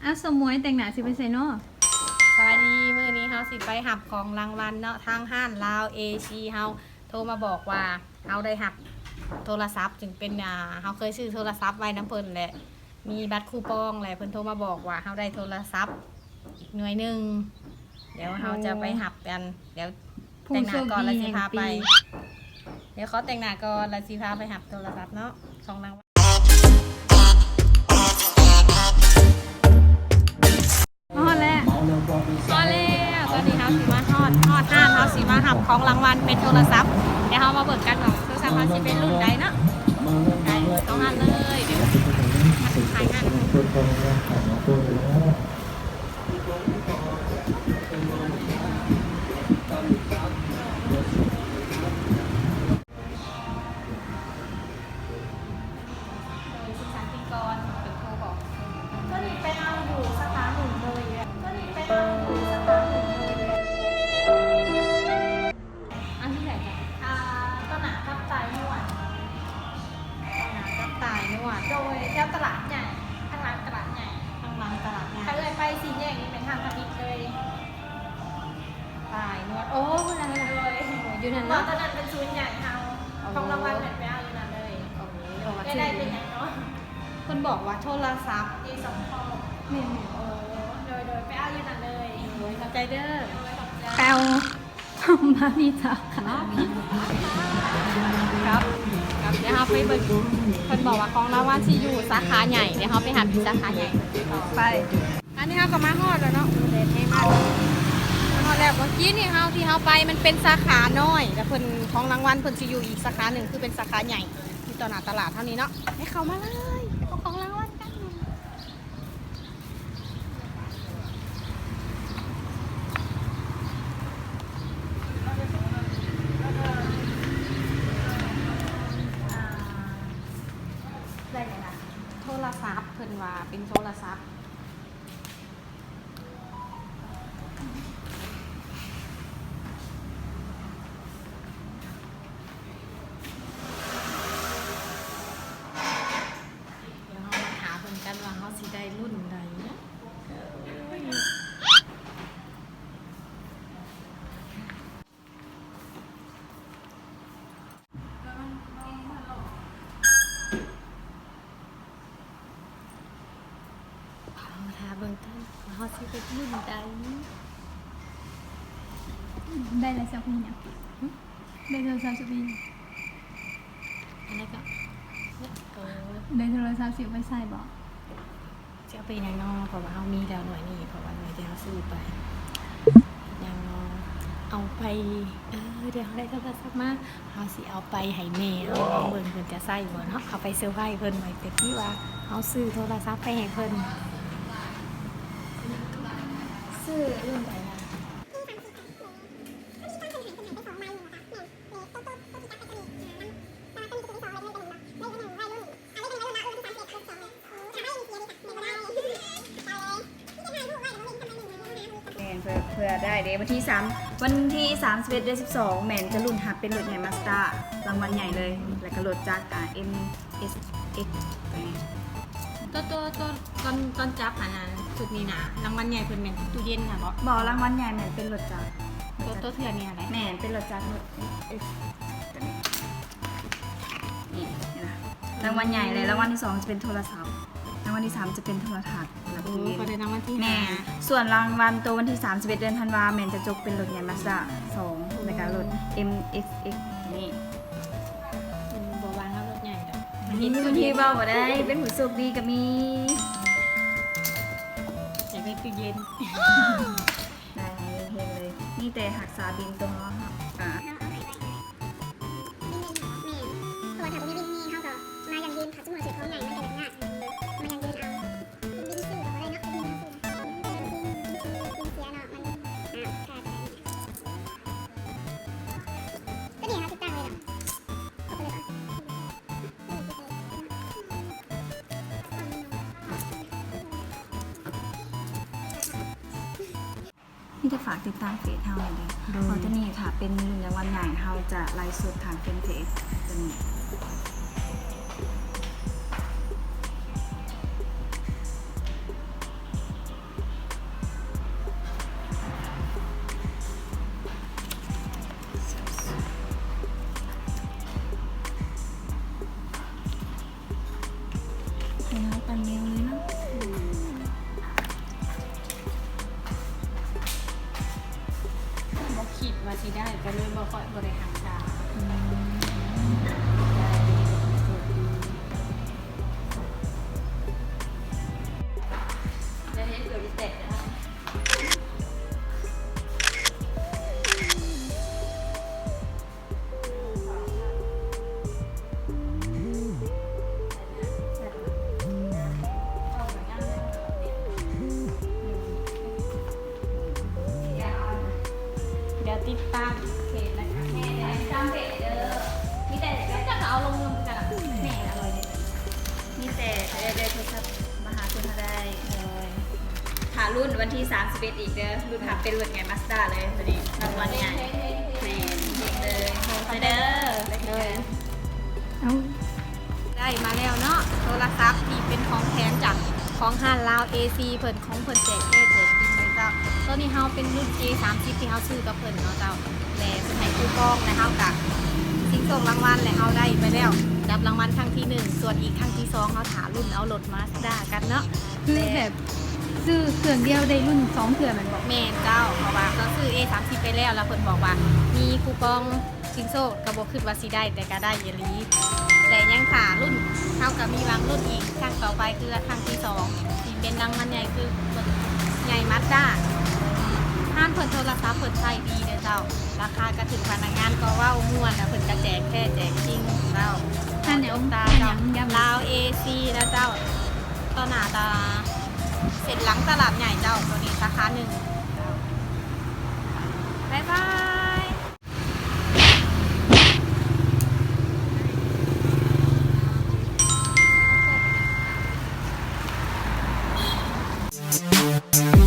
ອ້າວ ສົມໝວຍ ແຕ່ງໜ້າຊິໄປໃສນໍ? ສະບາຍດີ ມື້ນີ້ເຮົາຊິໄປຮັບຂອງລາງວັນເນາະ ທາງຮ້ານລາວເອຊີເຮົາໂທມາບອກວ່າເຮົາໄດ້ຮັບໂທລະສັບ ຈຶ່ງເປັນ ອ່າ ເຮົາເຄີຍຊື້ໂທລະສັບໄວ້ນຳເພິ່ນ ແລະ ມີບັດຄູປອງ ແລະ ເພິ່ນໂທມາບອກວ່າເຮົາໄດ້ໂທລະສັບໜ່ວຍໜຶ່ງ ດຽວເຮົາຈະໄປຮັບກັນ ດຽວແຕ່ງໜ້າກ່ອນແລ້ວຊິພາໄປ ດຽວຂໍແຕ່ງໜ້າກ່ອນແລ້ວຊິພາໄປຮັບໂທລະສັບເນາະ ຂອງລາງວັນ. ຮອດແລ້ວ ຮອດແລ້ວ ຕອນນີ້ເຮົາຊິມາຮອດ ຮອດຮ້ານ ເຮົາຊິມາຮັບຂອງລາງວັນເປັນໂທລະສັບ ດຽວເຮົາມາເບິ່ງກັນວ່າໂທລະສັບເຮົາຊິເປັນລຸ້ນໃດເນາະ ໄປສອງອັນເລີຍ ດຽວມາຖ່າຍງານ. ໂດຍ ສິບສາມປີກ່ອນເປັນຜູ້ບອກ ໂຕນີ້ໄປເອົາຢູ່ສາຂາໜຶ່ງເລີຍ ໂຕນີ້ໄປເອົາຢູ່ສາຂາໜຶ່ງເລີຍ. ອັນທີ່ໃດຈະ ອ່າ ຕະໜາກັບຕາຍນວດ ຕະໜາກັບຕາຍນວດ ໂດຍ ແຖວຕະຫຼາດໃຫຍ່ ທາງຫຼັງຕະຫຼາດໃຫຍ່ ທາງຫຼັງຕະຫຼາດໃຫຍ່ ຖ້າເອື້ອຍໄປສີ່ແຍກນີ້ແມ່ນຮ້ານທຳອິດເລີຍ. ຕາຍນວດ ໂອ້ ຢູ່ນັ້ນເນາະ ຕອນນັ້ນເປັນສູນໃຫຍ່ເຮົາ ຂອງລາງວັນແມ່ນໄປເອົາຢູ່ນັ້ນເລີຍ. ໂອ້ ເອື້ອຍໄດ້ເປັນຫຍັງເນາະ? ເພິ່ນບອກວ່າໂທລະສັບ ເອສອງຂໍ້ ແມ່ນ ໂອ້ ໂດຍ ໂດຍ ໄປເອົາຢູ່ນັ້ນເລີຍ. ໂດຍ ຂອບໃຈເດີ ໂດຍ ຂອບໃຈ ແປວ ມານີ້ຈ້າ ຄັບ ຄັບ ດຽວເຮົາໄປເບິ່ງ ເພິ່ນບອກວ່າຂອງລາງວັນຊິຢູ່ສາຂາໃຫຍ່ ດຽວເຮົາໄປຮັບຢູ່ສາຂາໃຫຍ່ ໄປ. ອັນນີ້ເຮົາກໍມາຮອດແລ້ວເນາະ ແດດແຮງມາກ ມາຮອດແລ້ວ. ເມື່ອກີ້ນີ້ເຮົາ ທີ່ເຮົາໄປມັນເປັນສາຂານ້ອຍ ແລ້ວເພິ່ນ ຂອງລາງວັນເພິ່ນຊິຢູ່ອີກສາຂາໜຶ່ງ ຄືເປັນສາຂາໃຫຍ່ ທີ່ຕໍ່ໜ້າຕະຫຼາດເຮົານີ້ເນາະ. ໄປ ເຂົ້າມາເລີຍ ເອົາຂອງລາງວັນກັນ. ໄດ້ແລ້ວນະ ໂທລະສັບ ເພິ່ນວ່າເປັນໂທລະສັບ. ດຽວເຮົາມາຖ້າເບິ່ງກັນວ່າເຮົາຊິໄດ້ລຸ້ນໃດເນາະ. ເຮົາຖ້າເບິ່ງກັນວ່າເຮົາຊິໄດ້ລຸ້ນໃດ. ໄດ້ແລ້ວຊິເອົາໄປເຮັດຫຍັງ? ໄດ້ໂທລະສັບຊິໄປເຮັດຫຍັງ? ອັນນັ້ນກໍ ໄດ້ໂທລະສັບຊິເອົາໄປໃຊ້ບໍ? ຊິເອົາໄປຫຍັງນໍ? ເພາະວ່າເຮົາມີແລ້ວໜ່ວຍນີ້ ເພາະວ່າໜ່ວຍທີ່ເຮົາຊື້ໄປ ຫຍັງນໍ? ເອົາໄປ ເອີ ດຽວເຮົາໄດ້ໂທລະສັບມາ ເຮົາຊິເອົາໄປໃຫ້ແມ່ເຮົາເບິ່ງ ເພິ່ນຈະໃຊ້ບໍ່ເນາະ ເອົາໄປເຊີໄພເພິ່ນ. ໄວ້ແຕ່ທີ່ວ່າເຮົາຊື້ໂທລະສັບໄປໃຫ້ເພິ່ນ ຊື້ລຸ້ນໃດລະ? ແມ່ນ ເພື່ອ ເພື່ອໄດ້ເດ້ ວັນທີສາມ ວັນທີສາມສິບເອັດ ເດືອນສິບສອງ ແມ່ນຈະລຸ້ນຮັບເປັນລົດໃຫຍ່ມາສຕາ ລາງວັນໃຫຍ່ເລີຍ ແລ້ວກໍລົດຈັກ ອາ ເອັມ ເອັສ ເອັກ ໂຕນີ້ ໂຕ ໂຕ ຕອນ ຕອນຈັບຫັ້ນນະ ຊຸດນີ້ນະ ລາງວັນໃຫຍ່ເພິ່ນແມ່ນຕູ້ເຢັນຫັ້ນບໍ? ບໍ່ ລາງວັນໃຫຍ່ແມ່ນເປັນລົດຈັກ ໂຕ ໂຕເທື່ອນີ້ຫັ້ນແຫຼະ ແມ່ນເປັນລົດຈັກ ລົດ ເອັສ ໂຕນີ້ ນີ້ ເຫັນນະ ລາງວັນໃຫຍ່ເລີຍ ລາງວັນທີສອງຈະເປັນໂທລະສັບ ລາງວັນທີສາມຈະເປັນໂທລະທັດ ແລ້ວກໍຕູ້ເຢັນ ແມ່ນ ສ່ວນລາງວັນໂຕວັນທີສາມສິບເອັດ ເດືອນທັນວາ ແມ່ນຈະຈົກເປັນລົດໃຫຍ່ມາສຕາສອງ ແລ້ວກໍລົດ ເອັມ ເອັສ ເອັກ ໂຕນີ້. ອືມ ບໍ່ວ່າເຮົາລົດໃຫຍ່ດອກ ບາງທີເວົ້າບໍ່ໄດ້ ເປັນຜູ້ໂຊກດີກໍມີ ຢາກໄດ້ຕູ້ເຢັນ ໄດ້ເຮັງເລີຍ ມີແຕ່ຮັກສາບິນຕົວເຮົາ ເຮົາ ອ່າ ເຮົາເອົາໄປໄວ້ ບິນເງິນເຮົາ ແມ່ນ ເພາະວ່າຖ້າບໍ່ມີບິນນີ້ ເຮົາກໍມາຢັ້ງຢືນ ຖ້າສົມມຸດວ່າຊື້ຂອງໃຫຍ່ ມັນກໍຍາກ ມາຢັ້ງຢືນເອົາ ບິນຊື້ກໍບໍ່ໄດ້ເນາະ ບິນເຮົາຊື້ ບິນເຮົາຊື້ ບິນເສຍເນາະ ມັນ ອ່າ ຄ່າກໍໄດ້ ຕົວນີ້ເຮົາຕິດຕັ້ງເລີຍເນາະ ເອົາໄປເລີຍ ມີແຕ່ຝາກຕິດຕາມເຟສເຮົາແດ່ເດີ ໂດຍ ເພາະຕົວນີ້ຖ້າເປັນລຸ້ນລາງວັນໃຫຍ່ ເຮົາຈະໄລຟ໌ສົດທາງແຟນເພຈຕົວນີ້. ຂ້ອຍບໍ່ໄດ້ຮັກສາ. ອືມ ດຽວຕິດຕາມເພຈນະຄະ ແມ່ໄດ້ຕາມເພຈເດີ. ມີແຕ່ເຈົ້າກໍເອົາລົງນຳກັນແມ່ອະໄລ ມີແຕ່ເດີ ໂທລະສັບມາຫາເພິ່ນເຮົາໄດ້. ໂດຍ ຖ້າລຸ້ນວັນທີສາມສິບເອັດອີກເດີ ລຸ້ນຮັບເປັນລົດໃຫຍ່ມາສດ້າເລີຍ. ຕອນນີ້ລາງວັນໃຫຍ່ ແມ່ນເດີ ຂອບໃຈເດີ. ໂດຍ ເອົາ ໄດ້ມາແລ້ວເນາະ ໂທລະສັບທີ່ເປັນຂອງແຖມຈາກຂອງຮ້ານລາວເອຊີເພິ່ນ ຂອງເພິ່ນແຈກແທ້ແຈກຈິງເລີຍເຈົ້າ. ໂຕນີ້ເຮົາເປັນລຸ້ນເອສາມສິບທີ່ເຮົາຊື້ກັບເພິ່ນເນາະເຈົ້າ ແລະເພິ່ນໃຫ້ຄູປອງ ແລະເຮົາກະຊິງໂຊກລາງວັນ ແລະເຮົາໄດ້ໄປແລ້ວ ຈັບລາງວັນຄັ້ງທີໜຶ່ງ ສ່ວນອີກຄັ້ງທີສອງ ເຮົາຖ້າລຸ້ນເອົາລົດມາສດ້າກັນເນາະ. ຄືແບບຊື້ເຄື່ອງດຽວໄດ້ລຸ້ນສອງເທື່ອແມ່ນບໍ່? ແມ່ນເຈົ້າ ເພາະວ່າເຮົາຊື້ເອສາມສິບໄປແລ້ວ ແລ້ວເພິ່ນບອກວ່າມີຄູປອງຊິງໂຊກ ກໍບໍ່ຄິດວ່າຊິໄດ້ ແຕ່ກໍໄດ້ອີ່ຫຼີ ແລະຍັງຖ້າລຸ້ນ ເຮົາກໍມີຫວັງລຸ້ນອີກຄັ້ງຕໍ່ໄປ ຄືຄັ້ງທີສອງ ທີ່ເປັນລາງວັນໃຫຍ່ ຄືລົດໃຫຍ່ມາສດ້າ. ຮ້ານເພິ່ນໂທລະສັບເພິ່ນໃຊ້ດີເດີເຈົ້າ ລາຄາກໍຖືກ ພະນັກງານກໍເວົ້າມ່ວນ ແລ້ວເພິ່ນກໍແຈກແທ້ແຈກຈິງເຈົ້າ. ຮ້ານຫຍັງ? ລາວເອຊີນະເຈົ້າ ຕໍ່ໜ້າຕະ ເສັ້ນຫຼັງຕະຫຼາດໃຫຍ່ເຈົ້າ ໂຕນີ້ສາຂາໜຶ່ງ. ບາຍບາຍ.